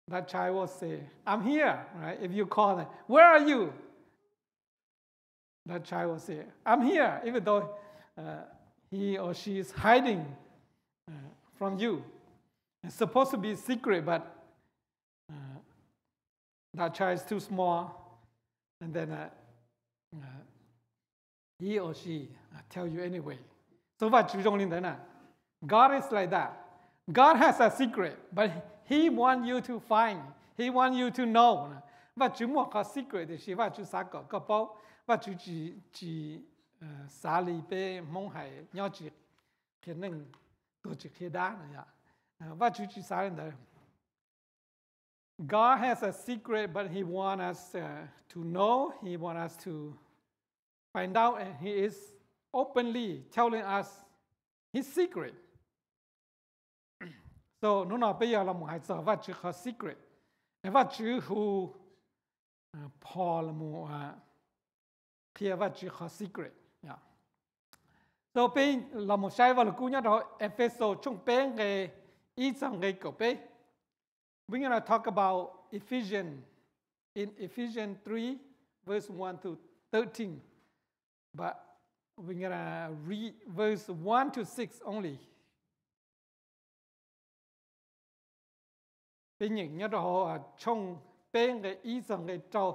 That child will say, "I'm here," right? If you call them, "Where are you?" That child will say, "I'm here," even though uh, he or she is hiding uh, from you. It's supposed to be secret, but uh, that child is too small, and then uh, uh, he or she uh, tell you anyway. So Vajtswv zoo li ntawd na. God is like that. God has a secret, but He want you to find. He want you to know. Vajtswv muaj qhov secret tiam sis Vajtswv xav kom koj paub. Vajtswv tsis tsis xav li peb Hmoob hais nyob tsis qhia neej, tuag tsis qhia dab no yom. Vajtswv tsis xav li ntawd. God has a secret, but He want us uh, to know. He want us to find out, and He is openly telling us His secret. So hnub no peb yog los mus hais txog Vajtswv qhov secret. Vajtswv hu Paul los mus qhia Vajtswv qhov secret. So peb los mus saib Vaj Lug Kub nyob rau Efexus tshooj peb nqe ib txog nqe kaum peb. We're gonna talk about Ephesians in Ephesians three, verse one to thirteen. But we're gonna read verse one to six only. Peb nyeem nyob rau hauv tshooj peb nqe ib txog nqe rau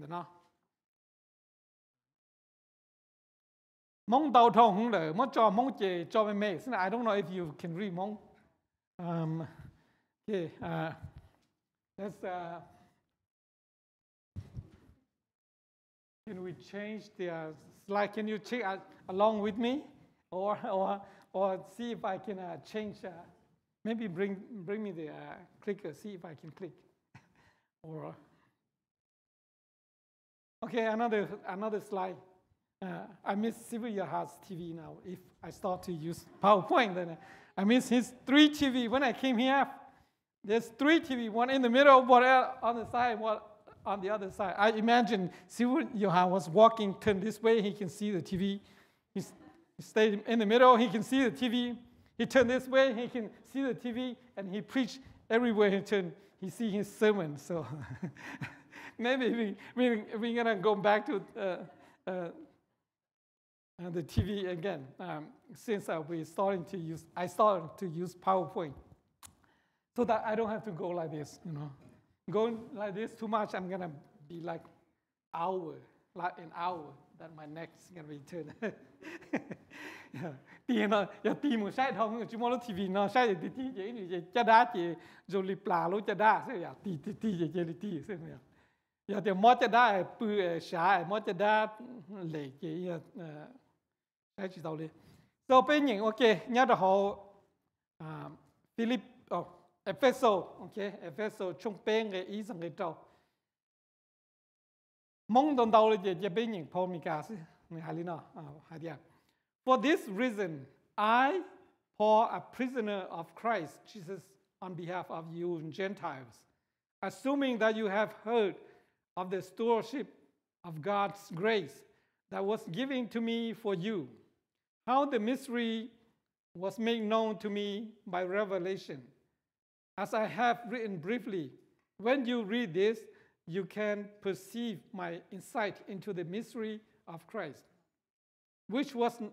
ntawm no. Hmoob ntau dhau hwv lawm, muab tso Hmoob ces tso me me xwb na. I don't know if you can read Hmoob. Um, okay, uh, let's, uh, can we change the uh, slide? Can you check uh, along with me? Or, or, or see if I can uh, change. Uh, maybe bring, bring me the uh, clicker, see if I can click. Or, okay, another, another slide. Uh, I miss Sifu Yaha's T V now if I start to use PowerPoint. Then I miss his three T V. When I came here, there's three T V, one in the middle, one on the side, one on the other side. I imagine Sifu Yaha was walking, turn this way, he can see the T V. He stayed in the middle, he can see the T V. He turned this way, he can see the T V, and he preached everywhere he turned. He see his sermon. So maybe we, we, we're gonna go back to uh, uh, uh, the T V again, um, since uh, we starting to use, I started to use PowerPoint, so that I don't have to go like this, you know. Going like this too much, I'm gonna be like hour, like an hour, that my neck is gonna be turned. Tig no, yog tig mus saib dhau, tsis muaj lub T V no saib tig tig ces ib ntsis ces caj dab ces zoo li plas lub caj dab xwb, yog tig tig tig ces cia li tig xwb. Yog tias mob caj dab pw sav, mob caj dab lem ces saib tsis tau li. So peb nyeem ua ke nyob rau hauv Philip, Efexus, Efexus tshooj peb nqe ib txog nqe rau. Hmoob ntau ntau li ces cia peb nyeem phau Amelikas xwb. Nws hais li no, hais tias, For this reason, I, Paul, a prisoner of Christ Jesus, on behalf of you Gentiles, assuming that you have heard of the stewardship of God's grace that was given to me for you, how the mystery was made known to me by revelation. As I have written briefly, when you read this, you can perceive my insight into the mystery of Christ, which was n-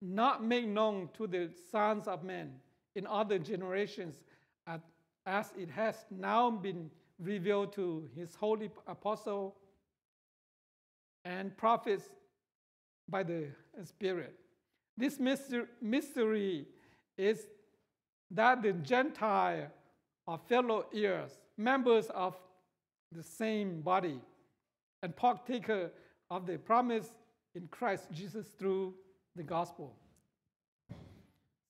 not made known to the sons of men in other generations, as, as it has now been revealed to his holy apostle and prophets by the Spirit. This myster- mystery is that the Gentile are fellow heirs, members of the same body, and partaker of the promise in Christ Jesus through the gospel.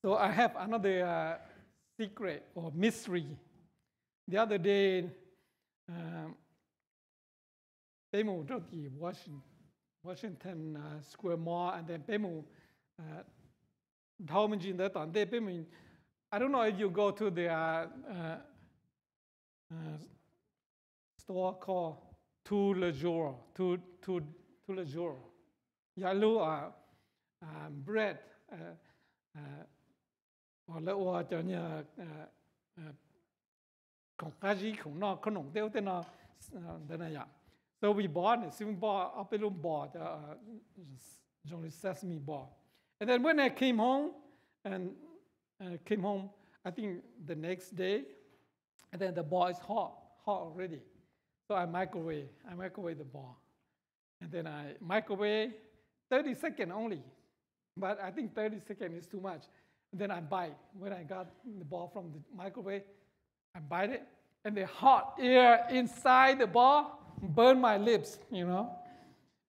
So I have another uh, secret or mystery. The other day, um, peb mus rau tim Washington uh, Square Mall, and then peb mus uh, dhau me ntsis ntawd tom ntej peb mus. I don't know if you go to the uh, uh, uh, store called Tous les Jours, Tous, Tous, Tous les Jours. Yog lub uh, uh, bread uh, uh, uas lawv ua cov niag uh, uh, khoom qab zib, khoom noj khoom noom tej ub tej no ntawd na yom. So we bought, niam txiv pub ob peb lub bos, zoo li sesame ball. And then when I came home, and uh, came home, I think the next day, and then the ball is hot, hot already. So I microwave, I microwave the ball. And then I microwave thirty seconds only. But I think thirty seconds is too much. And then I bite. When I got the ball from the microwave, I bite it. And the hot air inside the ball burned my lips, you know.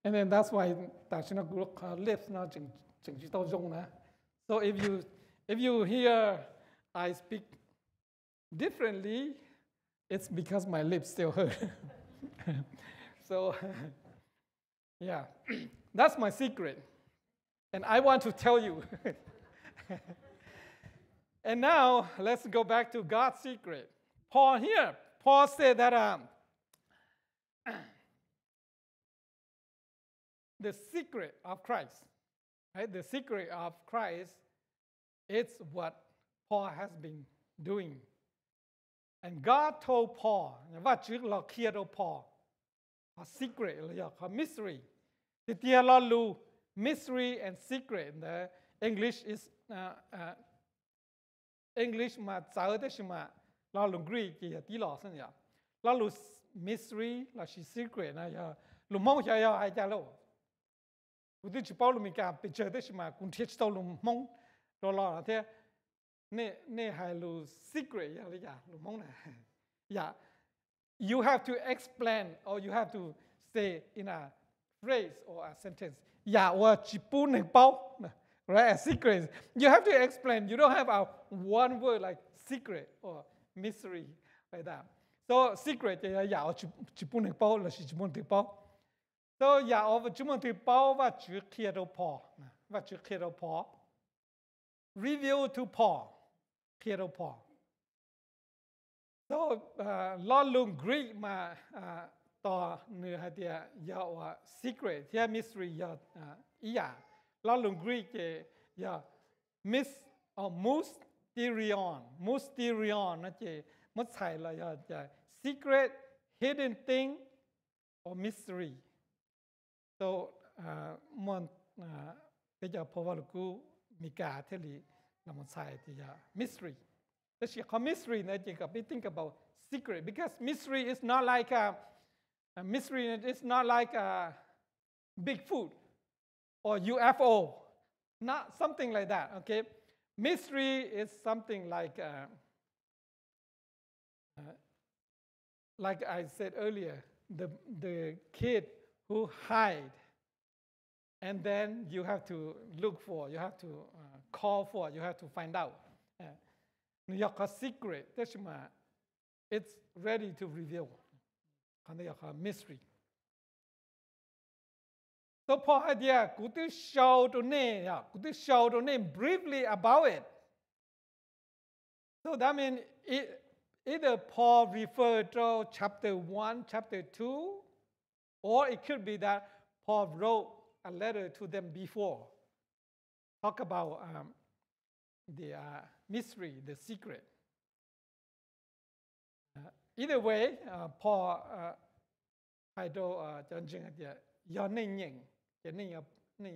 And then that's why tam sim no kuv lips no tseem tsis tau zoo na. So if you, if you hear I speak differently, it's because my lips still hurt. So, yeah, that's my secret. And I want to tell you. And now, let's go back to God's secret. Paul here, Paul said that um, the secret of Christ, right? The secret of Christ, it's what Paul has been doing. And God told Paul, Vajtswv los qhia rau Paul qhov secret los yog qhov mystery. Tiag tiag lo lus mystery and secret ntawd, English is, uh, uh, English mas txawv tab sis mas lo lus Greek ces yog tib los xwb yom. Lo lus mystery lossis secret no yog lus Hmoob xyov yog hais cas lauj. Kuv twb tsis paub lus Meskas pes tsawg tab sis mas kuv nrhiav tsis tau lus Hmoob rau los no thiab. Nej hais lus secret yog li cas lus Hmoob na? Yeah, you have to explain or you have to say in a phrase or a sentence. Yam uas tsis pub neeg paub, right? A secret. You have to explain. You don't have a one word like secret or mystery like that. So secret ces yog yam uas tsis pub neeg paub lossis tsis pub neeg twg paub. So yam uas tsis muaj twg paub Vajtswv qhia rau Paul, Vajtswv qhia rau Paul, reveal to Paul, qhia rau Paul. So lo lus Greek mas tos nws hais tias yog uas secret thiab mystery yog ib yam. Lo lus Greek ces yog mys, mysterion, mysterion no ces muab txhais los yog secret, hidden thing, or mystery. So muaj peb cov phau Vaj Lug Kub Meskas thiaj li los mus txhais tias yog mystery. Tab sis qhov mystery ntawd ces kom peb think about secret, because mystery is not like a, a mystery is not like a Bigfoot or U F O, not something like that, okay? Mystery is something like uh, uh, like I said earlier, the, the kid who hide, and then you have to look for, you have to uh, call for, you have to find out. Uh, nws yog qhov secret, tab sis mas it's ready to reveal. Qhov ntawd yog qhov mystery. So Paul hais tias kuv twb sau rau nej, kuv twb sau rau nej briefly about it. So that means it, either Paul referred to chapter one, chapter two, or it could be that Paul wrote a letter to them before. Talk about um, the uh, mystery, the secret. Uh, either way, uh, Paul uh, hais rau uh, cov ntseeg hais tias yog nej nyeem ces nej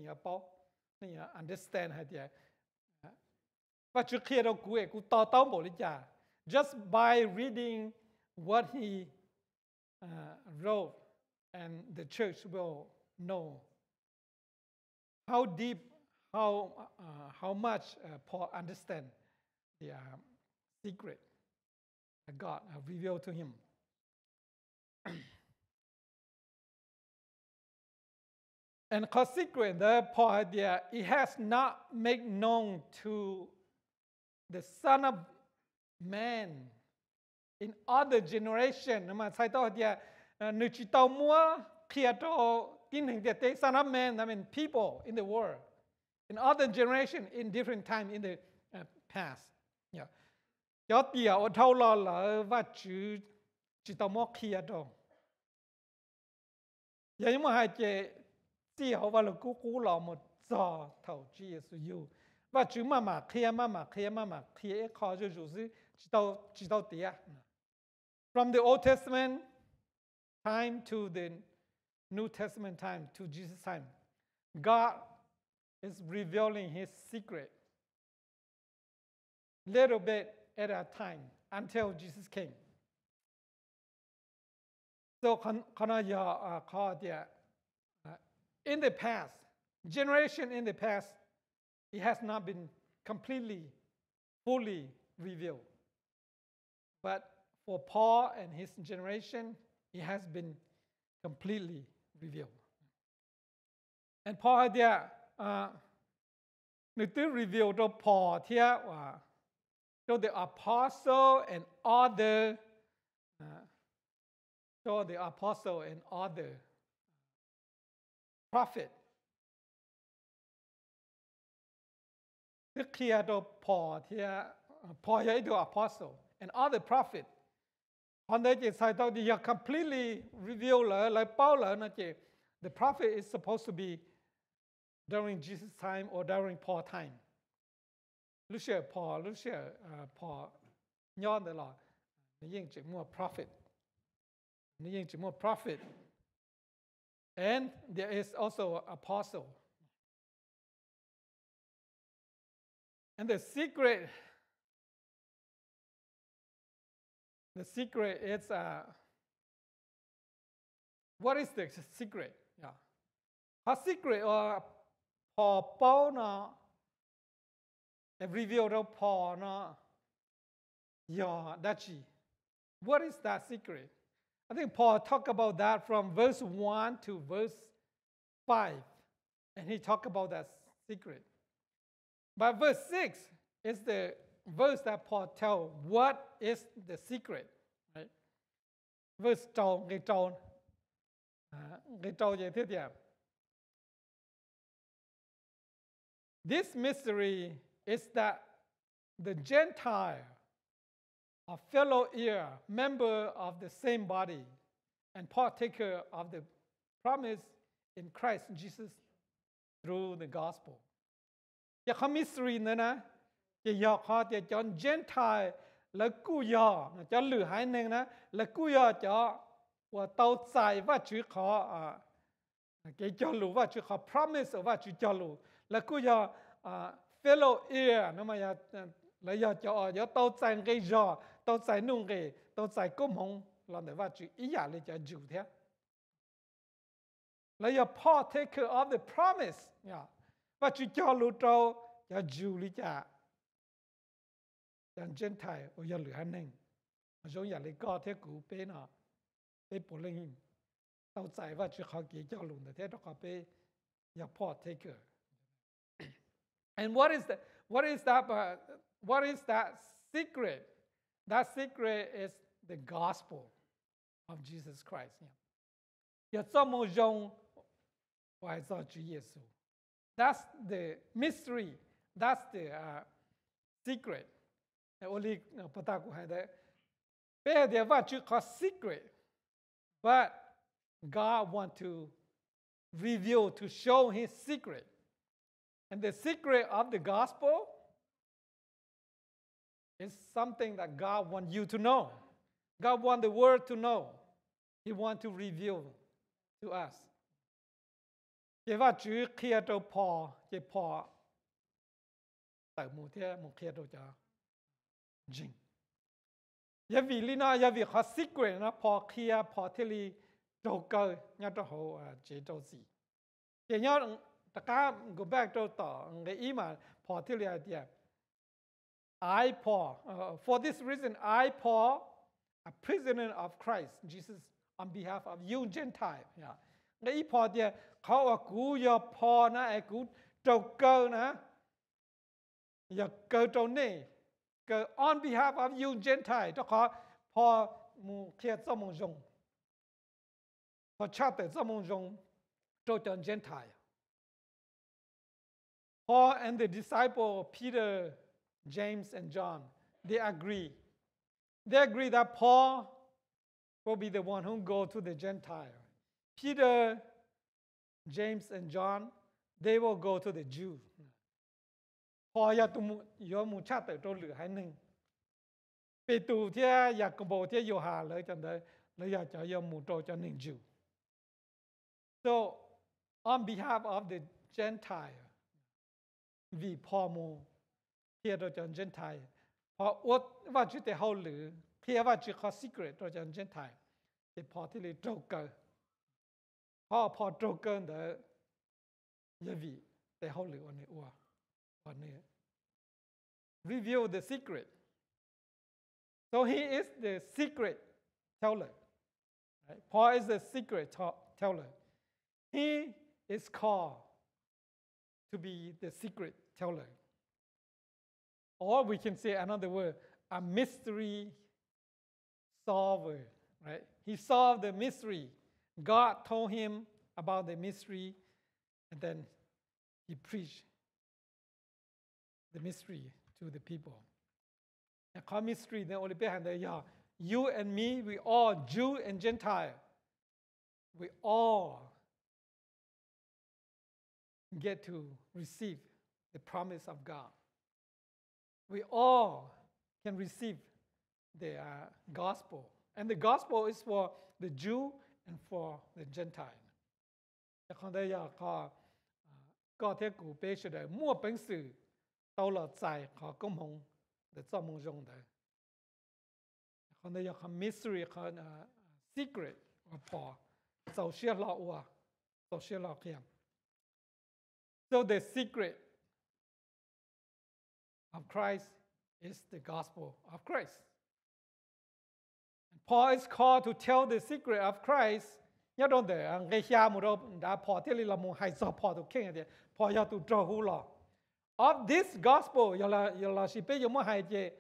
yuav paub, nej yuav understand hais tias Vajtswv qhia rau kuv es kuv to taub npaum li cas. Just by reading what he uh, wrote, and the church will know how deep, how, uh, how much uh, Paul understand the uh, secret that God uh, revealed to him. And qhov secret ntawd Paul hais tias it has not made known to the Son of Man in other generation. Nws mas txhais tau hais tias nws tsis tau muab qhia rau tib neeg ntiaj teb, Son of Man, I mean people in the world, in other generation, in different time in the uh, past. Cov tiam uas dhau los lawm Vajtswv tsis tau muab qhia rau. Yog yuav muaj hais ces txij hauv Vaj Lug Kub qub los mus txog thaum Tswv Yexus yug, Vajtswv maj mam qhia, maj mam qhia, maj mam qhia ib qho zuj zus xwb, tsis tau tiav. from the Old Testament time to the New Testament time to Jesus' time, God is revealing his secret little bit at a time until Jesus came. So qhov no yog qhov tias, in the past, generation in the past, it has not been completely, fully revealed. But for Paul and his generation, it has been completely revealed. And Paul hais tias, nws twb reveal rau Paul thiab, to the apostle and other, to the apostle and other prophet. Twb qhia rau Paul thiab, Paul yog ib tug apostle and other prophet. Qhov ntawd ces txhais tau tias yog completely reveal lawm, lawv paub lawm no ces the prophet is supposed to be during Jesus' time or during Paul time. Lub sij hawm Paul, lub sij hawm Paul nyob ntawd los nws yeej tseem muaj prophet, nws yeej tseem muaj prophet, and there is also apostle. And the secret, the secret is, uh, what is the secret? Yeah. Qhov secret uas Paul paub no, reveal rau Paul no yog dab tsi? What is that secret? I think Paul talk about that from verse one to verse five, and he talk about that secret. But verse six is the verse that Paul tell what is the secret. Right? Verse rau, nqe rau, nqe rau ces thiaj tias, this mystery is that the Gentile are fellow heir, member of the same body, and partaker of the promise in Christ Jesus through the gospel. Ces qhov mystery ntawd na, ces yog qhov tias cov Gentile lawv kuj yog, cov lwm haiv neeg na, lawv kuj yog cov uas tau txais Vajtswv qhov kev cog lus, Vajtswv qhov promise uas Vajtswv cog lus. Lawv kuj yog fellow heir no, lawv yog cov yuav tau txais nqi zog, tau txais nuj nqis, tau txais koob hmoov los ntawm Vajtswv ib yam li cov Jew thiab. Lawv yog partaker of the promise. Vajtswv cog lus rau cov Jew li cas, cov Gentile uas yog lwm haiv neeg, zoo yam li koj thiab kuv peb no, peb puav leej tau txais Vajtswv qhov kev cog lus ntawd thiab rau qhov peb yog partaker. And what is the, what is that, uh, what is that secret? That secret is the gospel of Jesus Christ. Yog txoj moo zoo uas hais txog Tswv Yexus. That's the mystery. That's the, uh, secret. Ua li puag ta kuv hais ntawd, peb hais tias Vajtswv qhov secret, but God want to reveal, to show his secret. And the secret of the gospel is something that God want you to know. God want the world to know. He want to reveal to us. Ces Vajtswv qhia rau Paul, ces Paul tawm mus thiab mus qhia rau cov Jew. Yog vim li no, yog vim qhov secret no Paul qhia, Paul thiaj li raug kaw nyob rau hauv tsev rau txim. Ces nyob rov qab go back rau tom nqe ib mas Paul thiaj li hais tias, I Paul, uh, for this reason I Paul, a prisoner of Christ Jesus, on behalf of you Gentile. Nqe ib Paul tias qhov uas kuv yog Paul na es kuv raug kaw na, yog kaw rau nej, kaw on behalf of you Gentile, rau qhov Paul mus qhia txoj moo zoo, Paul tshaj tawm txoj moo zoo rau cov Gentile. Paul and the disciple Peter, James, and John, they agree. They agree that Paul will be the one who go to the Gentile. Peter, James, and John, they will go to the Jew. Paul yog tus yuav mus tshaj tawm rau lwm haiv neeg. Petus thiab Yakaunpaus thiab Yauhas lawv cov ntawd, lawv yog cov yuav mus rau cov neeg Jews. So on behalf of the Gentile, vim Phos mus qhia rau cov Gentile, Phos ua Vajtswv tes hauj lwm qhia Vajtswv qhov secret rau cov Gentile, ces Phos thiaj li raug kaw. Qhov Phos raug kaw ntawd yog vim tes hauj lwm uas nws ua, uas nws reveal the secret. So he is the secret teller. Right? Paul is the secret te- teller. He is called to be the secret teller. Or we can say another word, a mystery solver. Right? He solved the mystery. God told him about the mystery, and then he preached the mystery to the people. Qhov mystery ntawd ua li peb hais ntawd yog you and me, we all, Jew and Gentile, we all get to receive the promise of God. We all can receive the uh, gospel. And the gospel is for the Jew and for the Gentile. Qhov ntawd yog qhov koj thiab kuv peb sawv daws muaj peev xwm tau los txais qhov koob hmoov ntawm txoj moo zoo ntawd. Qhov ntawd yog qhov mystery, qhov secret uas Phos txaus siab hlo ua, txaus siab hlo qhia. So the secret of Christ is the gospel of Christ. Paul is called to tell the secret of Christ. Nyob rau ntawm nqe xya mus rau nrad Phos thiaj li los mus hais txog Phos tus kheej tias Phos yog tus raug hu los. Of this gospel, yog los sis peb yuav muab hais ces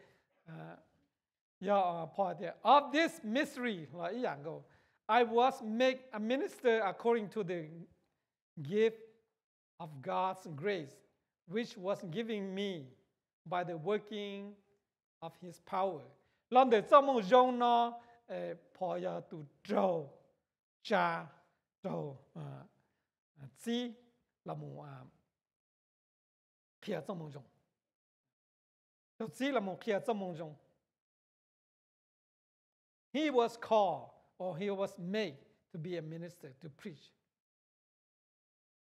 yog Phos tias of this mystery los ib yam nkaus, I was made a minister according to the gift of God's grace, which was given me by the working of his power. Los ntawm txoj moo zoo no, Phos yog tus raug tsa, raug txib los mus qhia txoj moo zoo. Raug txib los mus qhia txoj moo zoo. He was called or he was made to be a minister to preach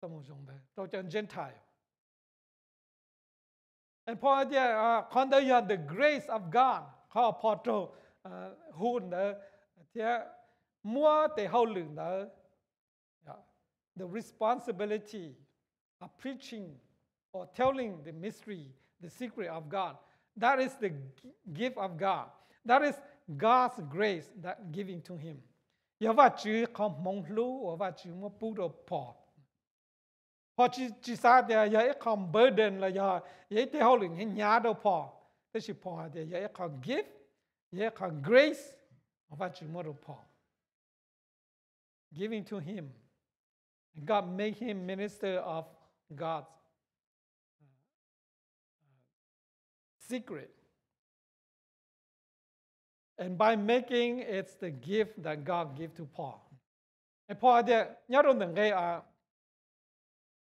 txoj moo zoo ntawd rau cov Gentile. Phos tias qhov ntawd yog the grace of God, qhov Phos raug hu ntawd thiab muab tes hauj lwm ntawd, the responsibility of preaching or telling the mystery, the secret of God. That is the gift of God. That is God's grace that giving to him. Yog Vajtswv qhov hmoov hlub uas Vajtswv muab pub rau Phos. Phos tsis, tsis xav tias yog ib qho burden los yog yog ib tes hauj lwm hnyav hnyav rau Phos, tab sis Phos hais tias yog ib qho gift, yog ib qho grace uas Vajtswv muab rau Phos. Giving to him. God made him minister of God's secret. And by making, it's the gift that God give to Paul. Phos hais tias nyob rau ntawm nqe,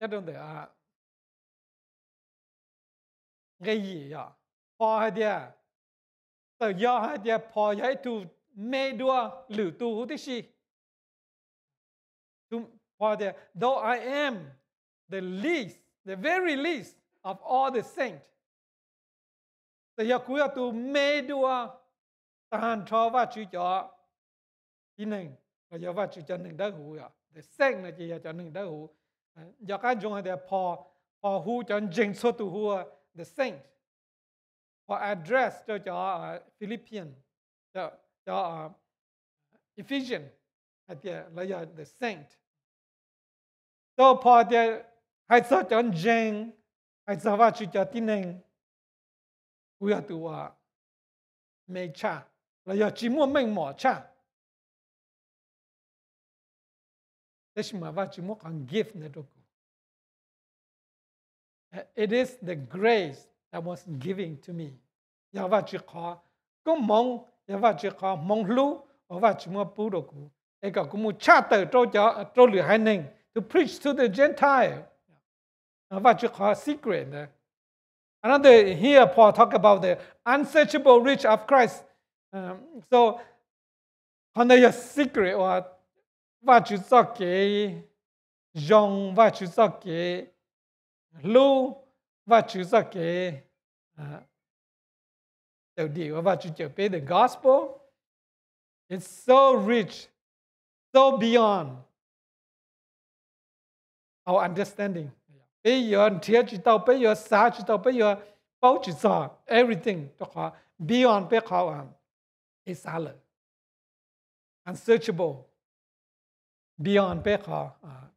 nyob rau ntawm nqe yim yog Phos hais tias, txawm yog hais tias Phos yog ib tug me dua lwm tus huv tib si, Phos tias though I am the least, the very least of all the saint, txawm yog kuv yog tus me dua tag nrho Vajtswv cov tib neeg, los yog Vajtswv cov neeg dawb huv, the saint no ces yog cov neeg dawb huv. Nco qab ntsoov hais tias Phos hu cov ntseeg txhua tus hu ua the saint. Phos address rau cov Philippian, cov Ephesian hais tias lawv yog the saint. Tau Phos tias hais txog cov ntseeg, hais txog Vajtswv cov tib neeg, kuv yog tus uas me tshaj los yog tsis muaj meej mom tshaj. Tab sis mas Vajtswv muab qhov gift ntawd rau kuv. It is the grace that was given to me. Yog Vajtswv qhov koob hmoov, yog Vajtswv qhov hmoov hlub uas Vajtswv muab pub rau kuv, es kom kuv mus tshaj tawm rau cov, rau lwm haiv neeg, to preach to the Gentile. Vajtswv qhov secret ntawd. Another here Paul talk about the unsearchable rich of Christ So qhov ntawd yog secret uas Vajtswv txoj kev zoo, Vajtswv txoj kev hlub, Vajtswv txoj kev cawm dim uas Vajtswv cawm peb, the gospel. It's so rich, so beyond our understanding. Peb yuav nrhiav tsis tau, peb yuav xav tsis tau, peb yuav paub tsis txog everything, rau qhov beyond peb qhov peb xav lawm, unsearchable, beyond peb qhov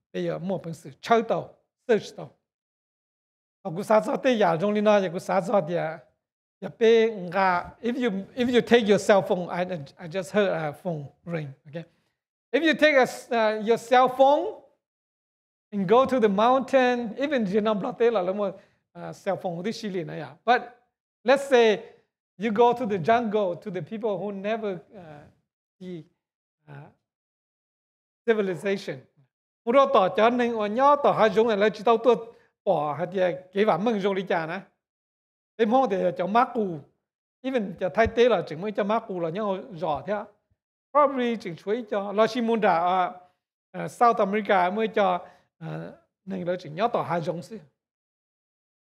peb yuav muaj peev xwm tshawb tau, search tau. Thaum kuv xav txog tej yam zoo li no ces kuv xav txog tias, yog peb nqa, if you, if you take your cell phone, I, I just heard a phone ring, okay? If you take a, your cell phone and go to the mountain, even tsis yog Nplog teb los lawv muaj cell phone tib si li na yom, but let's say you go to the jungle, to the people who never see civilization, mus rau tom cov neeg uas nyob tom hav zoov lawv tsis tau tuaj pom hais tias kev vam meej zoo li cas na. Peb Hmoob tias yog cov mab qus, even cov Thaib teb los tseem muaj ib co mab qus los nyob hauv zos thiab, probably tseem tshuav ib co, los sis mus nram South America muaj ib co neeg lawv tseem nyob tom hav zoov xwb.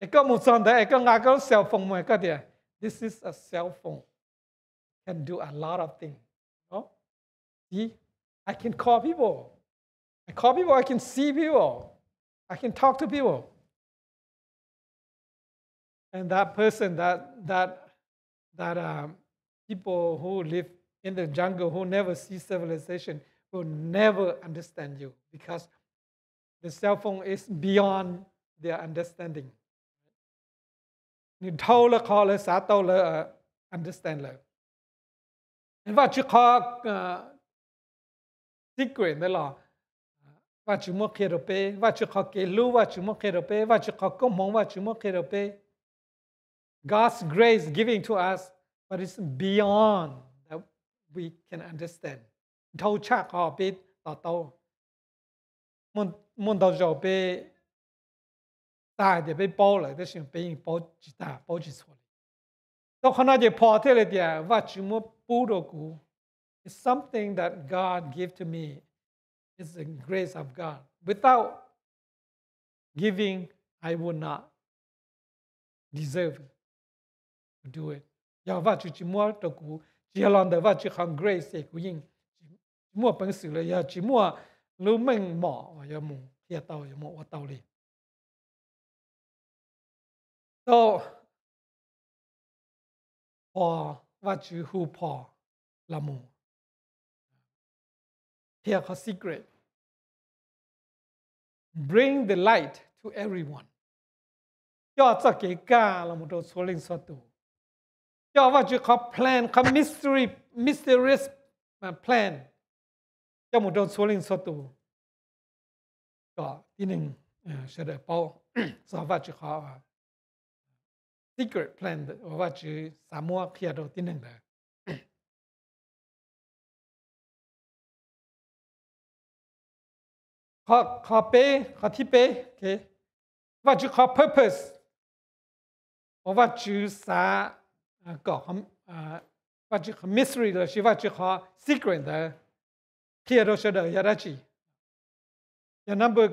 Es koj mus txog ntawd es koj nqa koj lub cell phone mus, koj tias, this is a cell phone, can do a lot of things. See, I can call people, I call people, I can see people, I can talk to people. And that person, that, that, that people who live in the jungle, who never see civilization, will never understand you because the cell phone is beyond their understanding. Nws dhau lawv qhov lawv xav tau, lawv understand lawm. Vajtswv qhov secret ntawd los Vajtswv muab qhia rau peb, Vajtswv qhov kev hlub Vajtswv muab qhia rau peb, Vajtswv qhov koob hmoov Vajtswv muab qhia rau peb. God's grace giving to us, but it's beyond that we can understand. Dhau tshaj qhov peb to taub. Muaj ntau zaus peb xav hais tias peb paub lawm tab sis peb yeej paub tsis tag, paub tsis txhua li. Tau qhov no ces Paul thiaj li tias Vajtswv muab pub rau kuv. It's something that God give to me. It's the grace of God. Without giving, I would not deserve to do it. Yog Vajtswv tsis muab rau kuv, tsis yog los ntawm Vajtswv qhov grace es kuv yeej tsis muaj peev xwm los yog tsis muaj lub meej mom uas yuav mus qhia tau, yuav mus ua tau li. Tau Paul, Vajtswv hu Paul los mus qhia qhov secret. Bring the light to everyone. Coj txoj kev kaj los mus rau txhua leej txhua tus. Coj Vajtswv qhov plan, qhov mystery, mysterious plan coj mus rau txhua leej txhua tus, kom tib neeg sawv daws paub txog Vajtswv qhov secret plan uas Vajtswv xav muab qhia rau tib neeg ntawd. Qhov, qhov peb, qhov thib peb, Vajtswv qhov purpose uas Vajtswv xav kom, Vajtswv qhov mystery lossis Vajtswv qhov secret ntawd qhia rau sawv daws yog dab tsi? Yog number,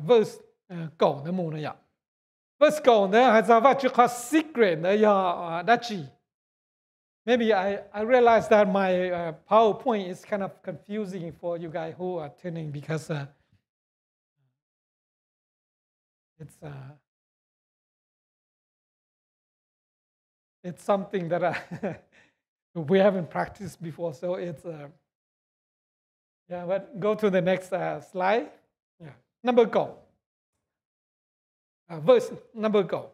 verse kaum ntawd mus na yom. Verse kaum ntawd hais txog Vajtswv qhov secret ntawd yog dab tsi? Maybe I, I realize that my uh, PowerPoint is kind of confusing for you guys who are tuning because uh, it's uh, it's something that uh, we haven't practiced before. So it's uh, yeah. But go to the next uh, slide. Yeah. Number go. Uh, verse number go.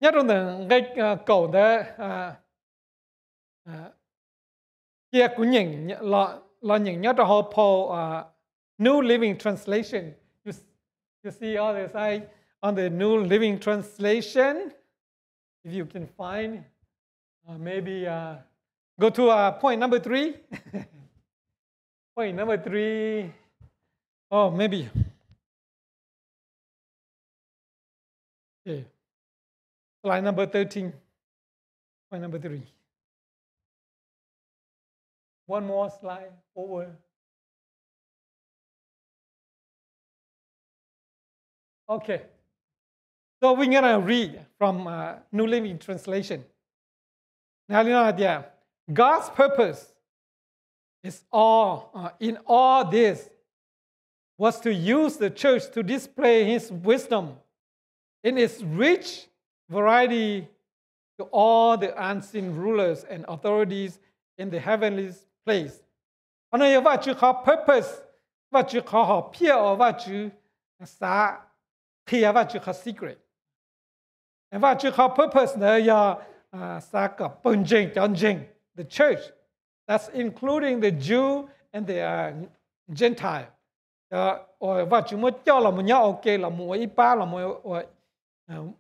Nyob rau ntawm nqe kaum ntawd cia kuv nyeem los nyeem nyob rau hauv phau New Living Translation. You, you see all the side on the New Living Translation. If you can find, uh, maybe uh, go to uh, point number three. Point number three. Oh, maybe. Okay. Slide number thirteen. Point number three. One more slide forward. Okay. So we're gonna read from uh, New Living Translation. Nws hais li no hais tias, God's purpose is all uh, in all this was to use the church to display his wisdom in its rich variety to all the unseen rulers and authorities in the heavenly place. Qhov no yog Vajtswv qhov purpose, Vajtswv qhov hom phiaj uas Vajtswv xav qhia Vajtswv qhov secret. Vajtswv qhov purpose ntawd yog xav kom pawg ntseeg, cov ntseeg, the church, that's including the Jew and the uh, Gentile. Uas Vajtswv muab coj los mus nyob ua ke, los mus ua ib pab, los mus ua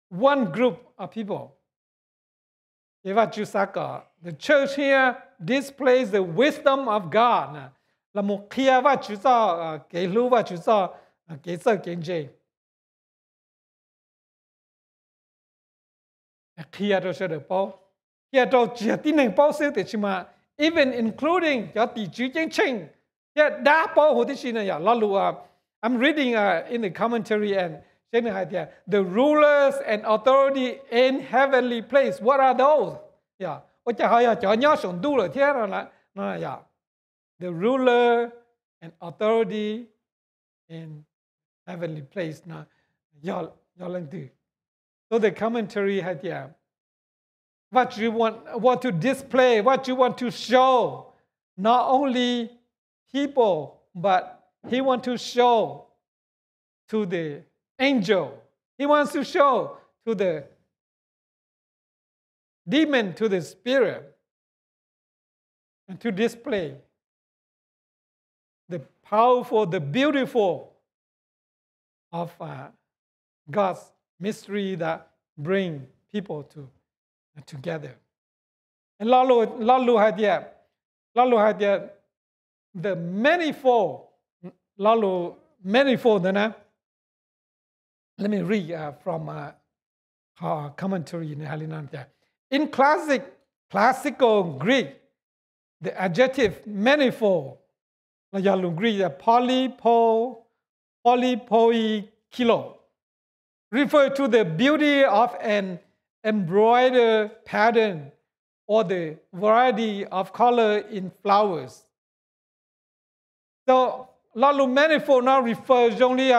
one group of people. Ces Vajtswv xav kom the church here displays the wisdom of God, los mus qhia Vajtswv txoj kev hlub, Vajtswv txoj kev txawj kev ntse. Qhia rau sawv daws paub, qhia rau tsis yog tib neeg paub xwb tiam sis mas even including cov tim tswv ceeb tsheej thiab dab paub huv tib si no yom. Lo lus I'm reading uh, in the commentary and seb nws hais tias the rulers and authority in heavenly place, what are those? Yog ua cas ho yog cov nyob saum ntuj lawm thiab no yom. The ruler and authority in heavenly place no yog leej twg? So the commentary hais tias Vajtswv want, want to display, Vajtswv want to show not only people, but he want to show to the angel. He wants to show to the demon, to the spirit, and to display the powerful, the beautiful of uh, God's mystery that bring people to uh, together. Lo lus, lo lus hais tias, lo lus hais tias the manifold, lo lus manifold ntawd na. Let me read uh, from uh, uh, commentary nws hais li no tias, in classic, classical Greek, the adjective manifold, los yog lus Greek polypo, polypoikilo, refer to the beauty of an embroidered pattern or the variety of color in flowers. So lo lus manifold no refer zoo li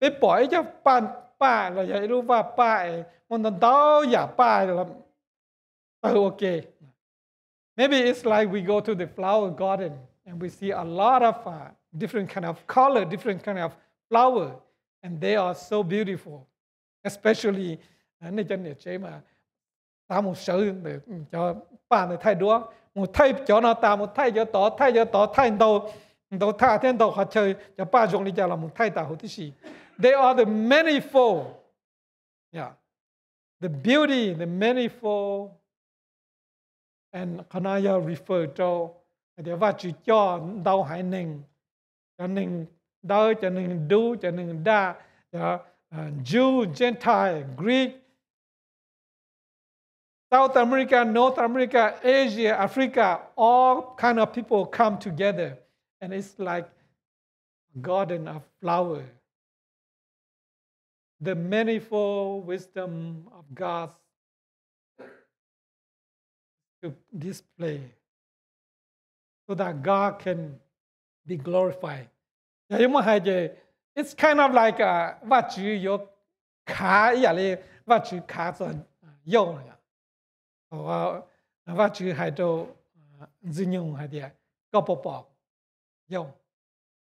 peb pom ib co paj, paj los yog ib lub vaj paj es muaj ntau ntau yam paj tawg ua ke. Maybe it's like we go to the flower garden and we see a lot of uh, different kind of color, different kind of flower, and they are so beautiful. Especially uh, nej cov niam tsev mas xav mus sawv ntawm cov paj ntawd thaij duab, mus thaij cov no tas mus thaij cov tod, thaij cov tod, thaij ntau, ntau thaj thiab ntau qhov chaw, cov paj zoo li cas los mus thaij tas huv tib si. They are the manifold. Yeah. The beauty, the manifold. And qhov no yog refer rau hais tias Vajtswv coj ntau haiv neeg, cov neeg dawb, cov neeg dub, cov neeg daj, cov uh, Jew, Gentile, Greek, South America, North America, Asia, Africa, all kind of people come together, and it's like a garden of flower. The manifold wisdom of God to display so that God can be glorified. Yog yuav muab hais ces it's kind of like uh, Vajtswv yuav khav ib yam li Vajtswv khav txog Yauj no. Vajtswv hais rau Ntxwg Nyoog hais tias koj puas pom Yauj?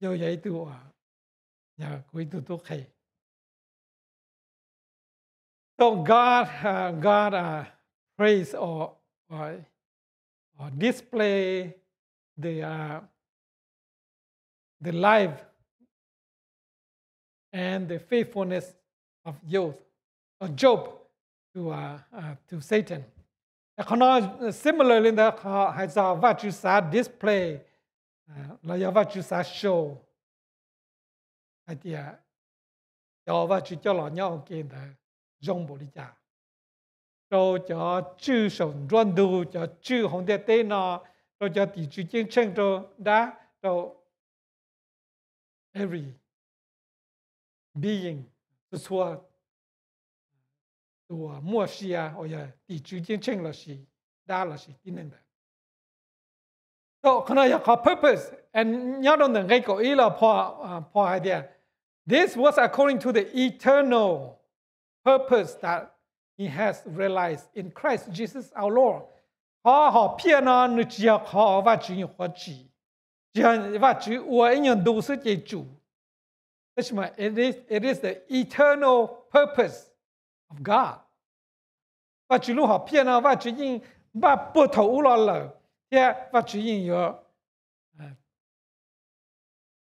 Yauj yog ib tug, yog kuv ib tug tub qhe. So God, uh, God uh, praise or, or, or display the uh, the life and the faithfulness of Job, of Job to, uh, uh, to Satan. Qhov no similar li ntawd, qhov hais txog Vajtswv xav display los yog Vajtswv xav show hais tias cov Vajtswv coj los nyob ua ke ntawd zoo npaum li cas rau cov tswj saum nruab ntug, cov tswj hauv ntiaj teb no, rau cov tim tswv ceeb tsheej, rau dab, rau every being, txhua txhua tus uas muaj sia uas yog tim tswv ceeb tsheej lossis dab lossis tib neeg ntawd. Qhov no yog qhov purpose, nyob rau ntawm nqe kaum ib los Paul hais tias, this was according to the eternal purpose that he has realized in Christ Jesus our Lord. Qhov hom phiaj no nws tsis yog qhov Vajtswv nyuam qhuav tsim, tsis yog Vajtswv ua ib nyuag ntu xwb ces tsum. Tab sis mas it is, it is the eternal purpose of God. Vajtswv lub hom phiaj no Vajtswv yeej npaj puag thaum ub los lawm, thiab Vajtswv yeej yuav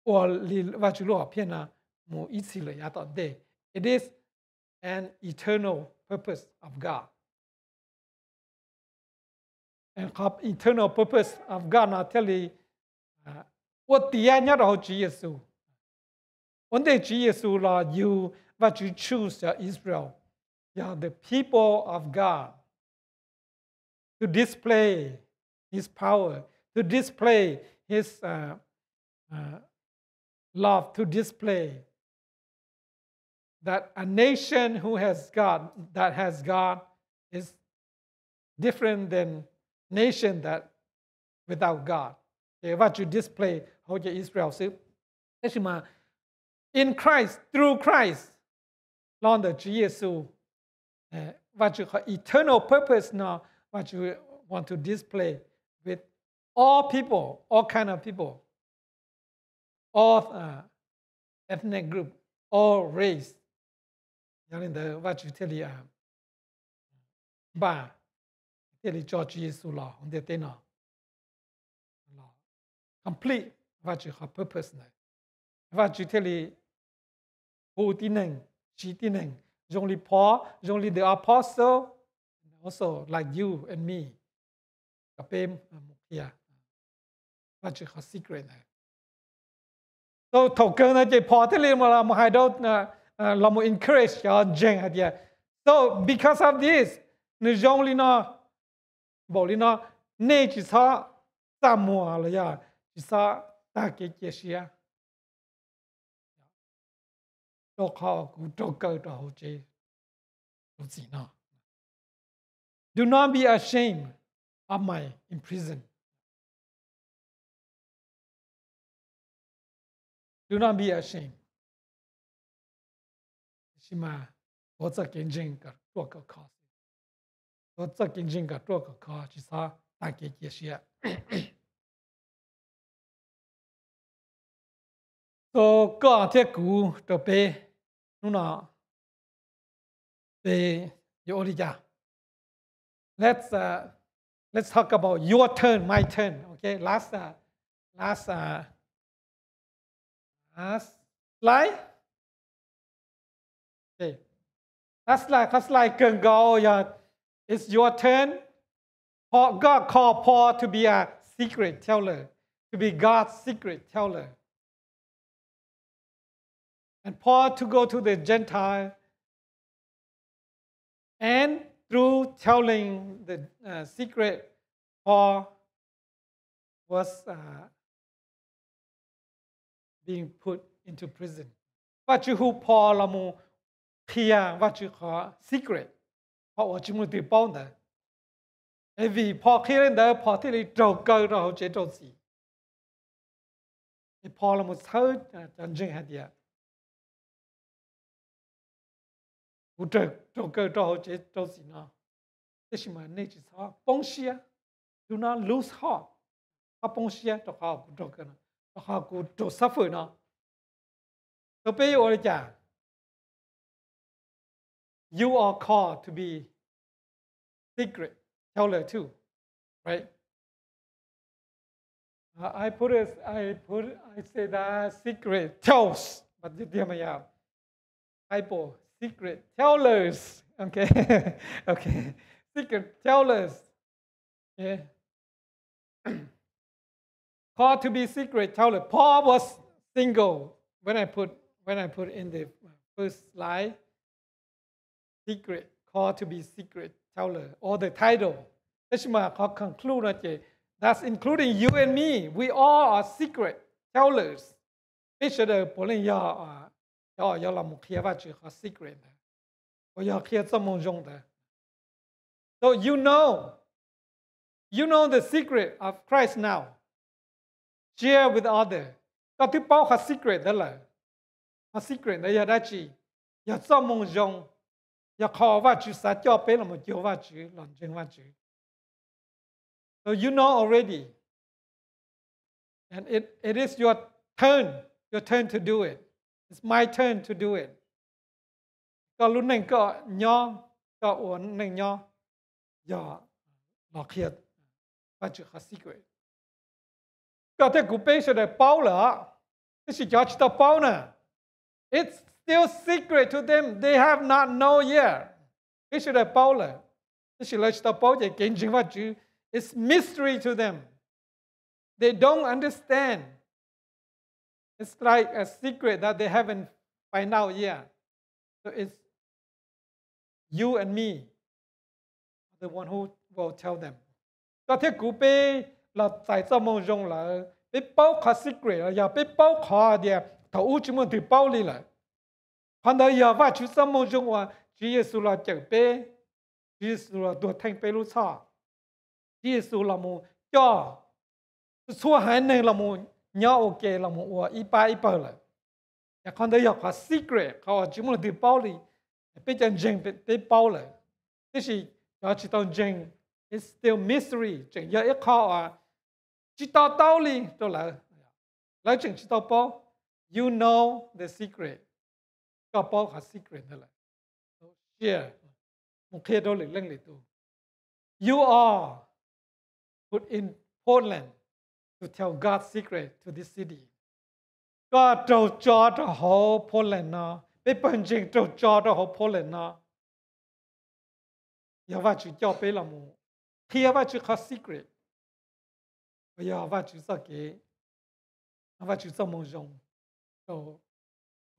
ua li Vajtswv lub hom phiaj no mus ib txhis lawm yav tom ntej. It is an eternal purpose of God. Qhov eternal purpose of God no thiaj li ua tiav nyob rau hauv Tswv Yexus. Ua ntej Tswv Yexus los yug, Vajtswv choose cov Israel, yog the people of God, to display his power, to display his love, to display that a nation who has God, that has God, is different than nation that without God. Ces Vajtswv display hauv cov Israel xwb. Tab sis mas in Christ, through Christ, los ntawm Tswv Yexus, Vajtswv qhov eternal purpose no, Vajtswv want to display with all people, all kind of people, all ethnic group, all race. Yog li ntawd Vajtswv thiaj li npaj, thiaj li tso Tswv Yexus los hauv ntiaj teb no complete Vajtswv qhov purpose ntawd. Vajtswv thiaj li hu tib neeg, siv tib neeg zoo li Paul, zoo li the apostle, also like you and me, kom peb mus qhia Vajtswv qhov secret ntawd. Thaum kawg ntawd ces Paul thiaj li mus hais rau, los mus encourage cov ntseeg hais tias, so because of this, nws zoo li no, npaum li no, nej tsis txhob txaj muag los yog tsis txhob tag kev cia siab rau qhov kuv raug kaw rau hauv tsev rau txim no. Do not be ashamed of my imprison. Do not be ashamed. Tab sis mas tuav txoj kev ntseeg kom ruaj khov kho. Tuav txoj kev ntseeg kom ruaj khov kho, tsis txhob tag kev cia siab. So koj thiab kuv rau peb hnub no, peb yuav ua li cas? Let's uh, let's talk about your turn, my turn. Okay, last uh, last uh, last slide. Okay, last slide, qhov slide kawg nkaus yog it's your turn. Paul, God called Paul to be a secret teller, to be God's secret teller. And Paul to go to the Gentile, and through telling the uh, secret, Paul was uh, being put into prison. Vajtswv hu Paul los mus qhia Vajtswv qhov secret, qhov uas tsis muaj leej twg paub ntawd. Es vim Paul qhia li ntawd, Paul thiaj li raug kaw rau hauv tsev rau txim. Es Paul los mus txhawb cov ntseeg hais tias, kuv raug kaw rau hauv tsev rau txim no, tab sis mas nej tsis txhob poob siab. Do not lose heart. Txhob poob siab rau qhov kuv raug kaw no, rau qhov kuv raug suffer no. Tau peb yuav ua li cas? You are called to be secret teller too, right? Uh, I put it, I put, I say that secret tells, but tiag tiag mas yog typo, secret tellers. Okay, okay, secret tellers. Okay. Called to be secret teller. Paul was single when I put, when I put in the first slide. Secret, called to be secret teller, or the title. Tab sis mas qhov conclude no ces That's including you and me. We all are secret tellers. Peb sawv daws puav leej yog cov uas yuav los mus qhia Vajtswv qhov secret ntawd, uas yog qhia txoj moo zoo ntawd. So you know, you know the secret of Christ now. Share with others. Koj twb paub qhov secret ntawd lawm. Qhov secret ntawd yog dab tsi? Yog txoj moo zoo, yog qhov Vajtswv xav coj peb los mus cuag Vajtswv, los ntseeg Vajtswv. So you know already. And it, it is your turn, your turn to do it. It's my turn to do it. Koj lub neej koj nyob, koj ua neej nyob, yog los qhia Vajtswv qhov secret. Koj thiab kuv peb sawv daws paub lawm, tab sis cov tsis tau paub na, it's still secret to them, they have not know yet. Peb sawv daws paub lawm, tab sis lawv tsis tau paub ces kev ntseeg Vajtswv, it's mystery to them. They don't understand. It's like a secret that they haven't find out yet. So it's you and me, the one who will tell them. Koj thiab kuv peb los txais txoj moo zoo lawm, peb paub qhov secret los yog peb paub qhov tias thaum ub tsis muaj leej twg paub li lawm. Qhov ntawd yog Vajtswv txoj moo zoo uas Tswv Yexus los cawm peb, Tswv Yexus los tuag theej peb lub txhoj, Tswv Yexus los mus coj txhua haiv neeg los mus nyob ua ke los mus ua ib pab ib pawg lawm. Es qhov ntawd yog qhov secret, qhov uas tsis muaj leej twg paub li. Peb cov ntseeg peb paub lawm, tab sis cov tsis tau ntseeg, it's still mystery, tseem yog ib qho uas tsis to taub li rau lawv. Lawv tseem tsis tau paub. You know the secret. Koj paub qhov secret ntawd lawm. Share, mus qhia rau lwm leej lwm tus. You are put in Portland to tell God's secret to this city. Koj raug tso rau hauv Portland no, peb pawg ntseeg raug tso rau hauv Portland no, yog Vajtswv coj peb los mus qhia Vajtswv qhov secret, uas yog Vajtswv txoj kev, Vajtswv txoj moo zoo rau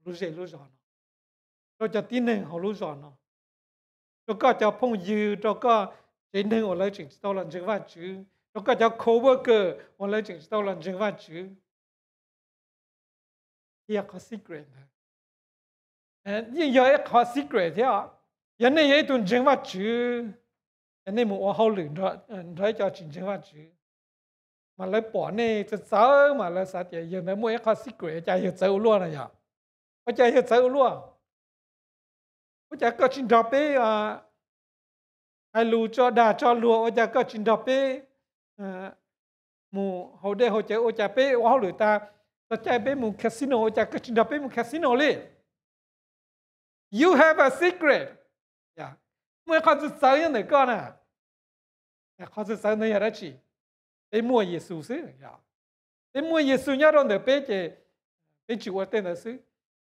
lub zej lub zos no, rau cov tib neeg hauv lub zos no, rau koj cov phooj ywg, rau koj tsev neeg uas lawv tseem tsis tau los ntseeg Vajtswv, rau koj cov co-worker uas lawv tseem tsis tau los ntseeg Vajtswv. Qhia qhov secret ntawd. Yeej yog ib qhov secret thiab. Yog nej yog ib tug ntseeg Vajtswv, es nej mus ua hauj lwm nrog ib co tsis ntseeg Vajtswv, mas lawv pom nej txawv txawv mas lawv xav tias yawg ntawd muaj ib qhov secret, ua cas yawg txawv ua luaj no yog? Ua cas yawg txawv ua luaj? Ua cas koj tsis nrog peb hais lus tso dag tso luag, ua cas koj tsis nrog peb mus haus dej haus cawv, ua cas peb ua hauj lwm tas txog caij peb mus casino, ua cas koj tsis nrog peb mus casino li? You have a secret. Muaj ib qhov txawv txawv nyob ntawm koj na. Qhov txawv txawv ntawd yog dab tsi? Peb muaj Yexus xwb. Peb muaj Yexus nyob rau ntawm peb ces peb tsis ua tej ntawd xwb.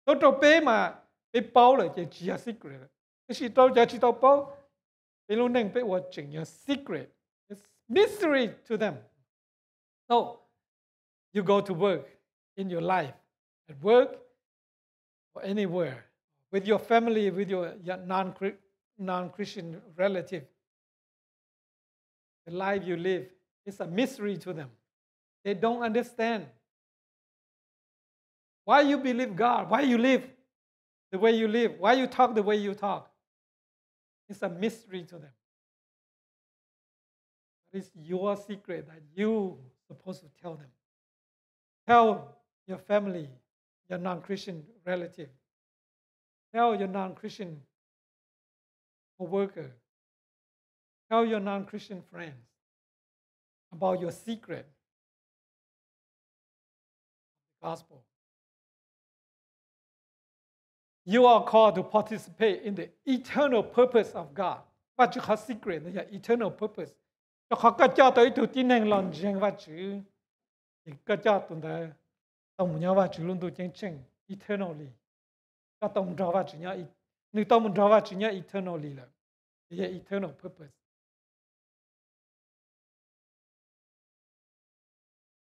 Tau rau peb mas peb paub lawm ces tsis yog secret lawm. Tab sis rau cov tsis tau paub, peb lub neej peb ua tseem yog secret. It's mystery to them. So you go to work, in your life, at work or anywhere, with your family, with your, your non-Chri-, non-Christian relative. The life you live is a mystery to them. They don't understand why you believe God, why you live the way you live, why you talk the way you talk. It's a mystery to them. That is your secret that you supposed to tell them. Tell your family, your non-Christian relative. Tell your non-Christian co-worker. Tell your non-Christian friends about your secret. Gospel. You are called to participate in the eternal purpose of God. Vajtswv qhov secret ntawd yog eternal purpose. Rau qhov koj coj tau ib tug tib neeg los ntseeg Vajtswv, ces koj coj tus ntawd tau mus nyob Vajtswv lub ntuj ceeb tsheej eternally. Koj tau mus nrog Vajtswv nyob, nws tau mus nrog Vajtswv nyob eternally lawm. Ces yog eternal purpose.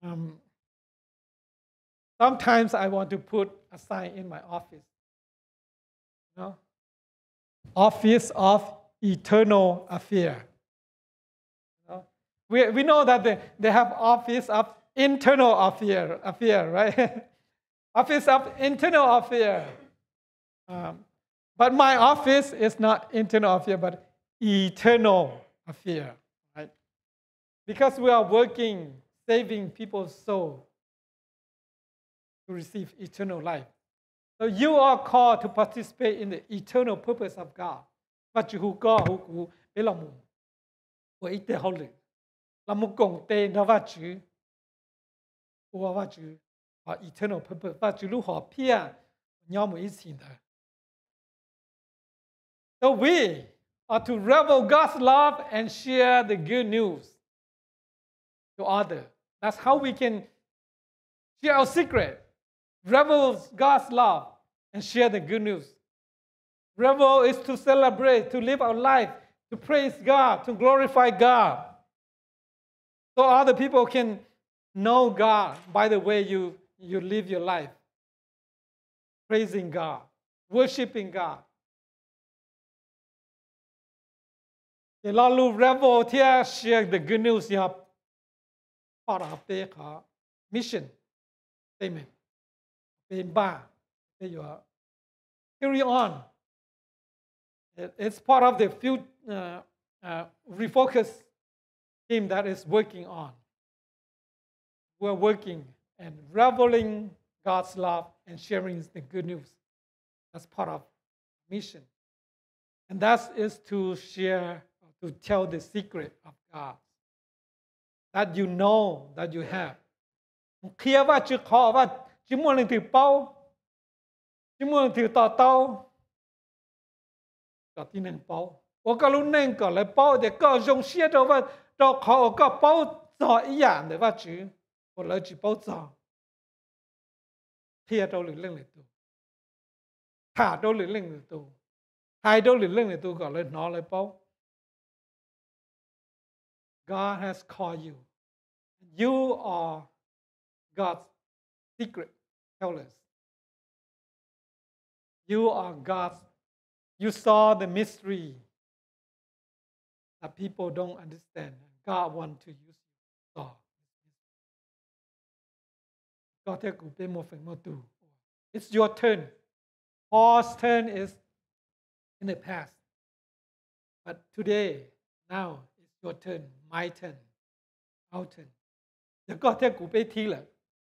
Um, sometimes I want to put a sign in my office. You know? Office of Eternal Affair. You know? We, we know that they, they have office of internal affair, affair, right? Office of internal affair. Um, but my office is not internal affair, but eternal affair, right? Because we are working, saving people's soul to receive eternal life. So you are called to participate in the eternal purpose of God. Vaj Tswv hu koj hu kuv peb los mus ua ib teg hauj lwm, los mus koom tes nrog Vaj Tswv ua Vaj Tswv qhov eternal purpose, Vaj Tswv lub hom phiaj nyob mus ib txhis ntawd. So we are to revel God's love and share the good news to others. That's how we can share our secret. Revel God's love and share the good news. Revel is to celebrate, to live our life, to praise God, to glorify God. So other people can know God by the way you, you live your life. Praising God, worshiping God. Ces lo lus revel thiab share the good news yog part of peb qhov mission statement. Peb npaj, peb yuav carry on. It- It's part of the future uh, uh, refocus team that is working on. We're working and reveling God's love and sharing the good news. That's part of mission. And that is to share, to tell the secret of God that you know that you have. Mus qhia Vaj Tswv qhov Vaj tsis muaj leej twg paub, tsis muaj leej twg to taub, kom tib neeg paub, ua koj lub neej kom lawv paub tias koj zoo siab rau, rau qhov uas koj paub txog ib yam ntawm Vaj Tswv uas lawv tsis paub txog. Qhia rau lwm leej lwm tus, tham rau lwm leej lwm tus, hais rau lwm leej lwm tus kom lawv hnov lawv paub. God has called you. You are God's secret tellers. You are God's, you saw the mystery that people don't understand. God want to use you. Koj thiab kuv peb muaj feem muaj tus. It's your turn. Paul's turn is in the past. But today, now, it's your turn, my turn, our turn. Yog koj thiab kuv peb thib lawm,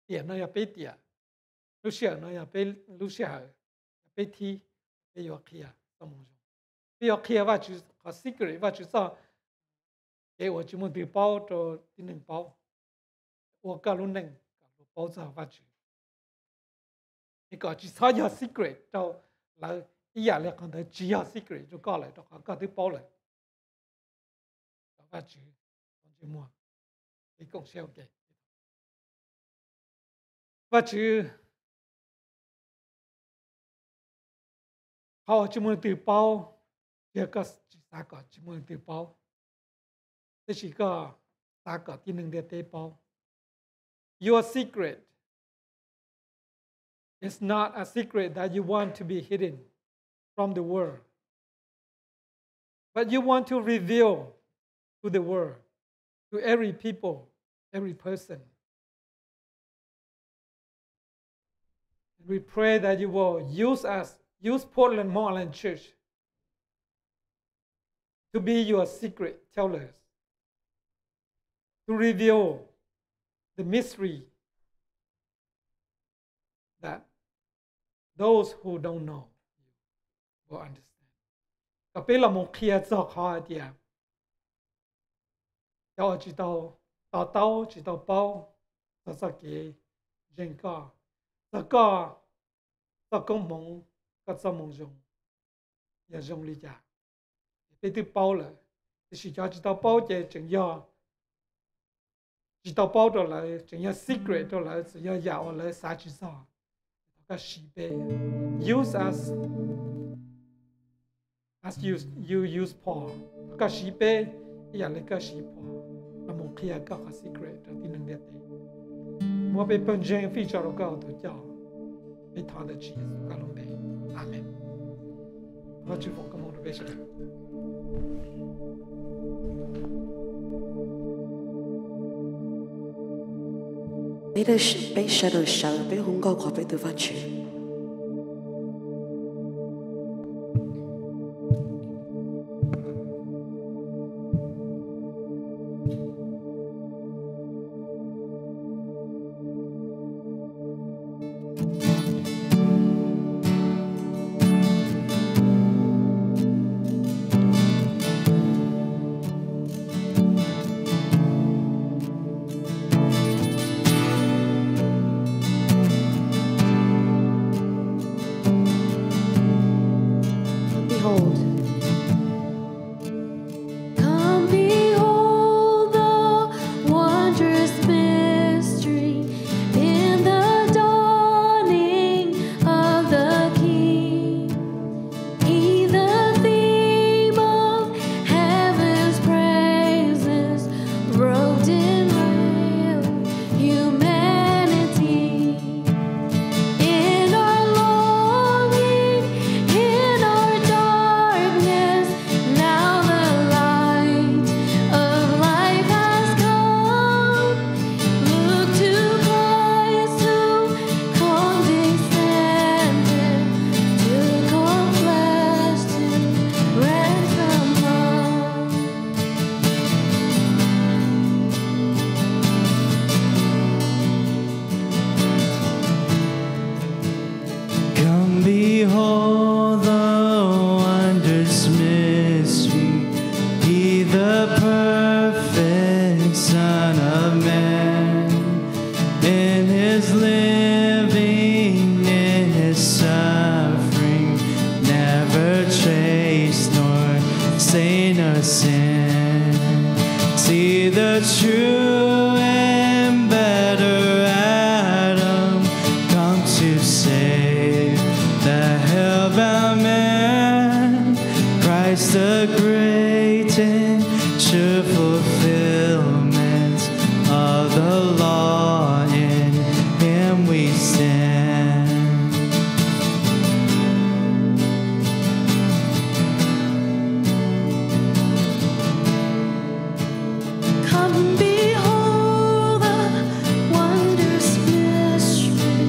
tiam no yog peb tiam, lub sij hawm no yog peb lub sij hawm, yog peb thib, peb yuav qhia txoj moo zoo. Peb yuav qhia Vajtswv qhov secret, Vajtswv txoj kev uas tsis muaj twg paub rau tib neeg paub, ua koj lub neej kom luag paub txog Vajtswv. Es kom tsis txhob yog secret rau lawv ib yam li qhov ntawd tsis yog secret rau koj lawm, rau qhov koj twb paub lawm. Thov Vajtswv, muag, peb koom siab ua ke. Vajtswv, qhov uas tsis muaj leej twg paub, yog koj tsis xav kom tsis muaj leej twg paub, tab sis koj xav kom tib neeg ntiaj teb paub. Your secret is not a secret that you want to be hidden from the world, but you want to reveal to the world, to every people, every person. And we pray that you will use us, use Portland Hmong Island Church to be your secret tellers, to reveal the mystery that those who don't know you will understand. Kom peb los mus qhia txog qhov hais tias cov uas tsis tau to taub, tsis tau paub txog txoj kev ntseeg koj, txog koj txoj koob hmoov, koj txoj moo zoo yog zoo li cas. Peb twb paub lawm, tiam sis cov tsis tau paub ces tseem yog tsis tau paub rau lawv, tseem yog secret rau lawv, tseem yog yam uas lawv xav tsis txog. Thov koj siv peb, use us as you, you use Paul. Thov koj siv peb ib yam li koj siv Paul los mus qhia koj qhov secret rau tib neeg ntiaj teb. Muab peb pawg ntseeg fij tso rau koj ua tus coj. Peb thov ntawm Tswv Yexus koj lub npe. Amees. Vajtswv foom koob hmoov rau peb sawv daws. Peb, peb sawv daws sawv, peb hu nkauj qhuas peb tus Vajtswv. Behold. Come behold the wondrous mystery in the dawning of the King. He, the theme of heaven's praises, robed in real humanity. In our longing, in our darkness, now the light of life has come. Look to Christ who condescended to come flesh to ransom us. Come behold the wondrous mystery, He the perfect Son of Man. In his living, in his suffering, never trace nor stain of sin. See the true and better Adam come to save the hell-bound man. Christ the great and sure fulfillment of the law, in him we stand. Come behold the wondrous mystery,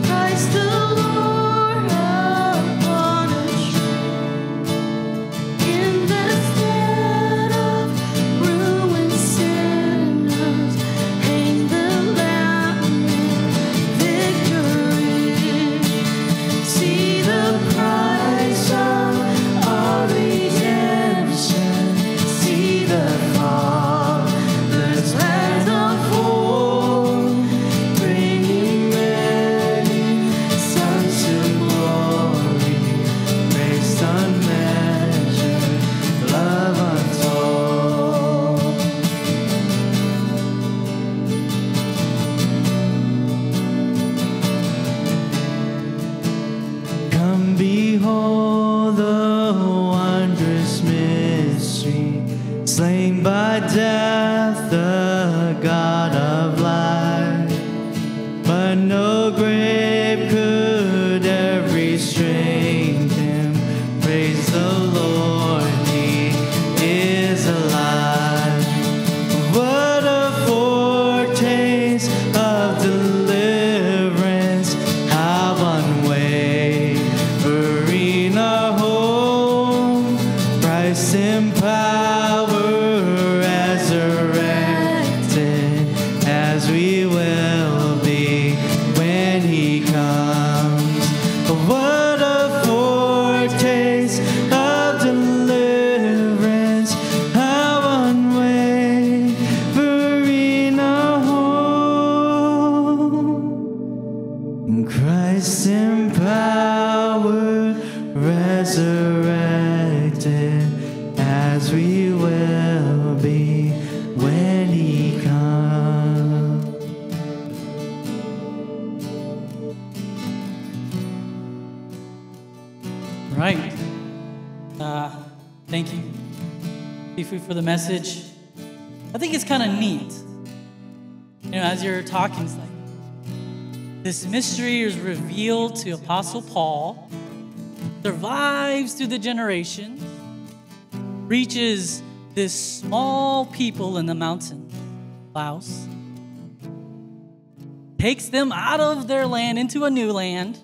Christ the Lord upon a tree. In the stead of ruined sinners, hang the Lamb in victory. See the price of our redemption. See the Father's plan of hope, bringing many sons to glory. Grace unmeasured, love untold. Come behold the wondrous mystery, slain by death, the God of light. But no grave could ever restrain him. Praise the Lord, he is alive. What a foretaste of deliverance, how unwavering our hope. Christ in power resurrected, as we will be when he comes. What a foretaste of deliverance, how unwavering our hope. Christ in power resurrected, as we will be when he comes. Right. Uh, thank you, Sifu, for the message. I think it's kind of neat. You know, as you're talking, it's like this mystery is revealed to Apostle Paul, survives through the generations, reaches this small people in the mountain, Laos. takes them out of their land into a new land,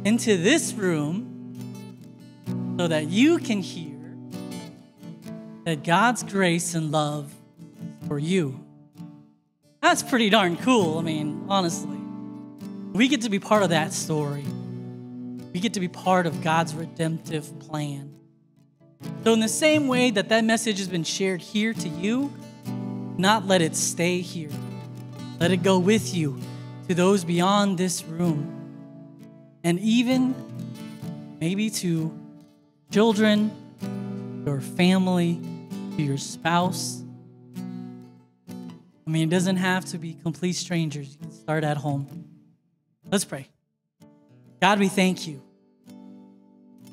into this room, so that you can hear that God's grace and love for you. That's pretty darn cool, I mean, honestly. We get to be part of that story. We get to be part of God's redemptive plan. So in the same way that that message has been shared here to you, not let it stay here. Let it go with you to those beyond this room. And even maybe to children, your family, to your spouse. I mean, it doesn't have to be complete strangers. You can start at home. Let's pray. God, we thank you.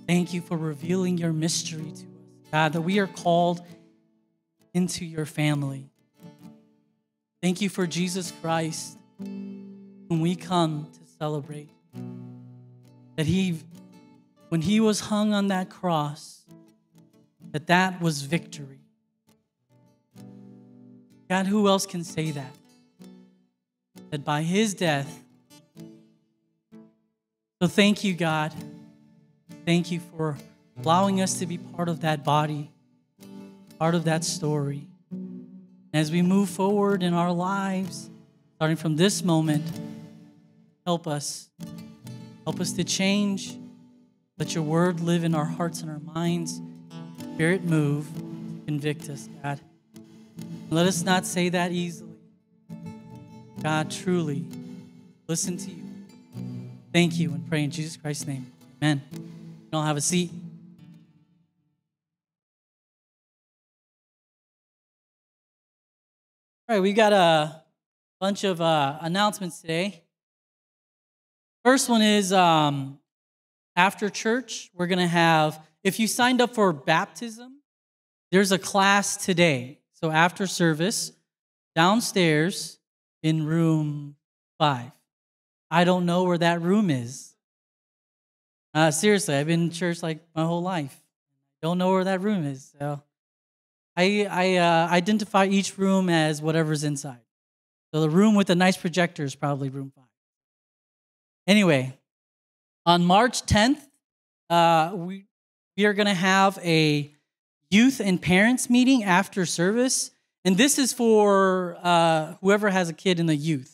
Thank you for revealing your mystery to us, God, that we are called into your family. Thank you for Jesus Christ, whom we come to celebrate. That he, when he was hung on that cross, that that was victory. God, who else can say that? That by his death, so thank you, God. Thank you for allowing us to be part of that body, part of that story. And as we move forward in our lives, starting from this moment, help us. Help us to change. Let your word live in our hearts and our minds. Spirit move, convict us, God. Let us not say that easily. God, truly, listen to you. Thank you and pray in Jesus Christ's name. Amen. You all have a seat. All right, we've got a bunch of uh, announcements today. First one is um, after church, we're going to have, if you signed up for baptism, there's a class today. So after service, downstairs in room five. I don't know where that room is. Uh, seriously, I've been in church like my whole life. Don't know where that room is. So I, I uh, identify each room as whatever's inside. So the room with the nice projector is probably room five. Anyway, on March tenth, uh, we, we are going to have a youth and parents meeting after service. And this is for uh, whoever has a kid in the youth.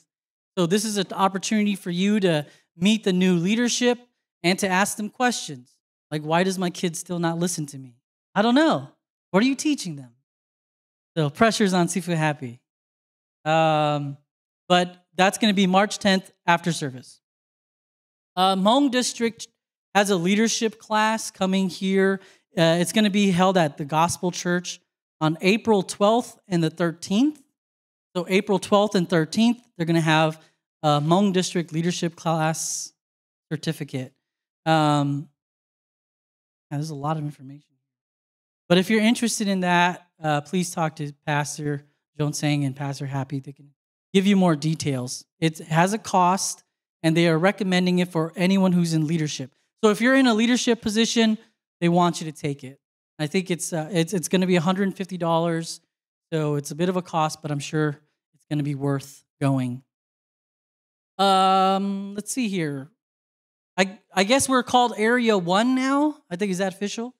So this is an opportunity for you to meet the new leadership and to ask them questions. Like, why does my kid still not listen to me? I don't know. What are you teaching them? So pressure's on Sifu Happy. Um, but that's going to be March tenth after service. Uh, Hmong District has a leadership class coming here. Uh, it's going to be held at the Gospel Church on April twelfth and the thirteenth. So April twelfth and thirteenth, they're going to have a Hmong District Leadership Class certificate. Um, now, there's a lot of information. But if you're interested in that, uh, please talk to Pastor Jonsang and Pastor Happy. They can give you more details. It has a cost, and they are recommending it for anyone who's in leadership. So if you're in a leadership position, they want you to take it. I think it's uh, it's, it's going to be one hundred fifty dollars, so it's a bit of a cost, but I'm sure it's going to be worth going. Um, let's see here. I I guess we're called Area One now. I think, is that official?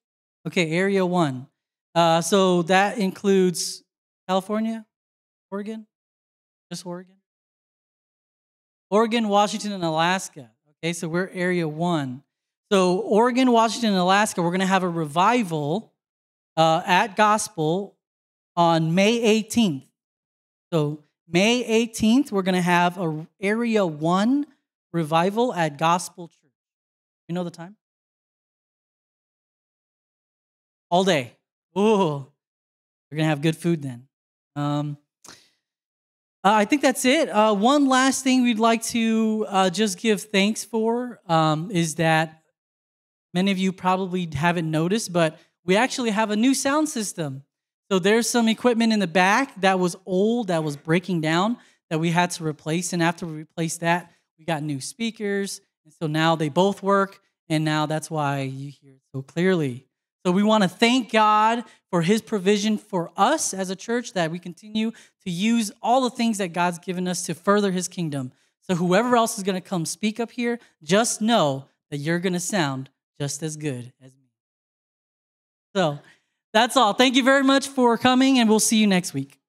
Okay, Area One. Uh, so that includes California, Oregon, just Oregon. Oregon, Washington, and Alaska. Okay, so we're Area One. So Oregon, Washington, and Alaska, we're going to have a revival uh, at Gospel on May eighteenth. So May eighteenth, we're going to have a Area One revival at Gospel Church. You know the time? All day. Ooh, we're going to have good food then. Um, uh, I think that's it. Uh, one last thing we'd like to uh, just give thanks for um, is that many of you probably haven't noticed, but we actually have a new sound system. So there's some equipment in the back that was old, that was breaking down, that we had to replace. And after we replaced that, we got new speakers. And so now they both work. And now that's why you hear it so clearly. So we want to thank God for his provision for us as a church, that we continue to use all the things that God's given us to further his kingdom. So whoever else is going to come speak up here, just know that you're going to sound just as good as me. So that's all. Thank you very much for coming, and we'll see you next week.